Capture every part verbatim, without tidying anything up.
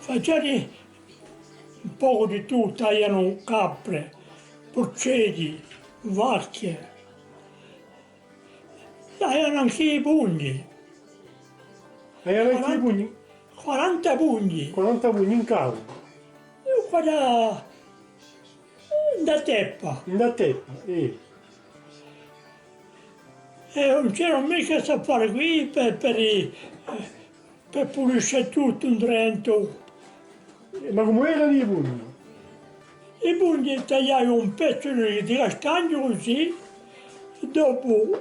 Facianu un pocu di tuttu, avianu capre, purcelli, vacche, avianu ancu i pugni. Avianu ancu i pugni? Quaranta pugni. Quaranta pugni in cavu? È quella, in a teppa. In a teppa, eh. È ùn c'era micca st'affare quì per, per i, per pulisce tuttu indrentu. Eh, ma cumu eranu i pugni? I pugni tagliavi un pezzu di, di castagnu cusì, dopu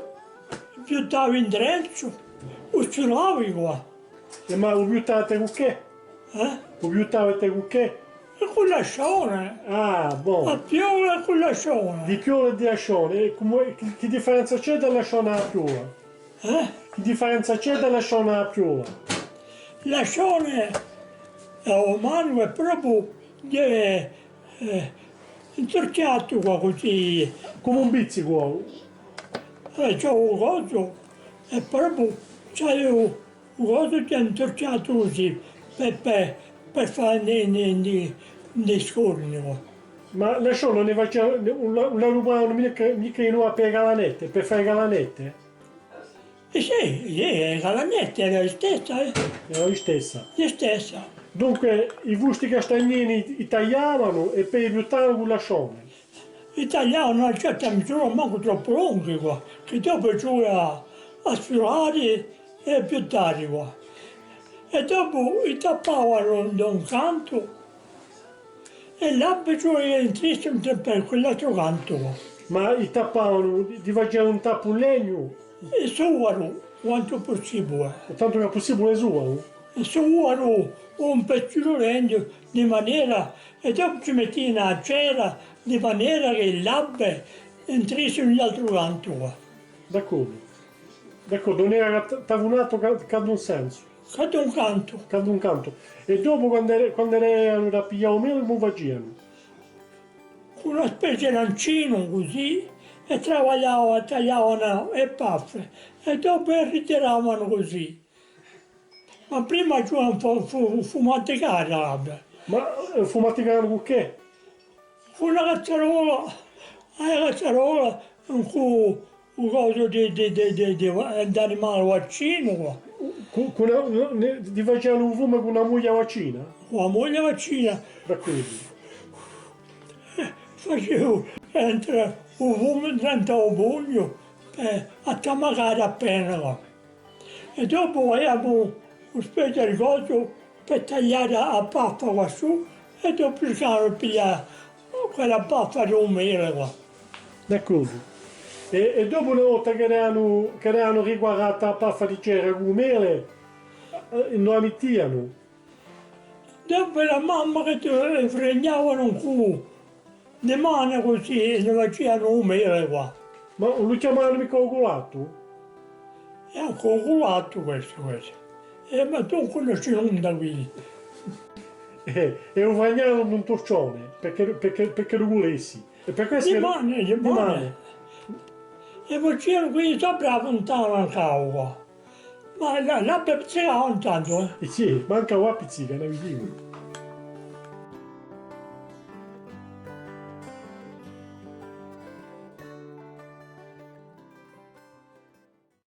buttavi indrentu, u sciuravi quà. Eh, ma u buttavate cù chè? Eh? U buttavate cù chè? È cù l'ascione. Ah, bon. A piova è cù l'ascione. Di piova è di ascione. È cumu, chì, chì differenza c'hè da l'ascione à a piova? Eh? Chì differenza c'hè da l'ascione à a piova? L'ascione, eh, o manu hè propiu, eh, eh, intorchjatu quà cusì. Cum'è un pizzicu. Eh, c'hè u cosu, hè propiu, c'hè u, u cosu chì hè intorchjatu cusì, per, per, per fà ne, ne, ne, ne scorni quà. Ma l'ascione ùn ne facia, ùn la, ùn la rubavanu micca, micca in u, per e calanette, per fà e calanette? Eh sì, sì, e calanette era listessa, eh. Era listessa. Listessa. Dunque, i fusti castagnini i tagliavanu è po i buttavanu cù l'ascione. I tagliavanu à una certa misura, mancu troppu longhi quà, chì dopu ci vulia à, à sciurari è buttari quà. È dopu i tappavanu da un cantu, è l'abbe ci vulia à intrà sempre per quell'altru cantu. Ma i tappavanu, ti facianu un tappu in legnu? È suaru, quantu pussibule. Tantu chì hè pussibule suaru? È suaru un pezzu di legnu, di manera, è dopu ci mettianu a cera, di manera chì l'abbe intrissi in l'altru cantu quà. D'accordu. D'accordu, ùn era chè t-, tafunatu chè, chè d'un sensu. Chè d'un cantu. Chè d'un cantu. È dopu, quand'era, quand'era da piglià u mele, cumu facianu? Cù una spezia d'ancinu, cusì, è travagliavanu, tagliavanu e paffe, è dopu e ritiravanu cusì. Ma prima ci vulia à fu-, fu-, fumaticà l'abbe. Ma, eh, fumaticavanu cù chè? Cù una cazzarola, una cazzarola, cù u cosu di, di, di, di, di, d'animale vaccinu quà. Cù, cù una, una, ne, ti facianu u fumu cù una muglia vaccina? Cù una muglia vaccina. D'accordu. Eh, facianu entrà u fumu indrentu à u pugnu, eh, à tamacari appena quà. È dopu aviamu una spezia di cosu per tagliari a paffa quassù, è dopu circavanu di piglià quella paffa di u mele quà. D'accordu. È, è dopu una volta chì eranu, chì eranu riquadrata a paffa di cera cù u mele, eh, induve a mittianu? Dopu era mamma chì ti, eh, fregnavanu cù di mane cusì, è ne facianu u mele quà. Ma ùn lu chjamavanu micca u culatu? Hè ancu u culatu questu, questu. Eh, ma tù ùn cunnosci nunda, quindi. Eh, è u fragnavanu in un turcione, perchè, perchè, perchè lu vulessi. È per questu... Di mane, di mane. È facianu quindi sopra a funtana ancu quà. Ma la, l'abbe pizzicava intantu, eh. Eh sì, mancu avà pizzica, ne vidimu.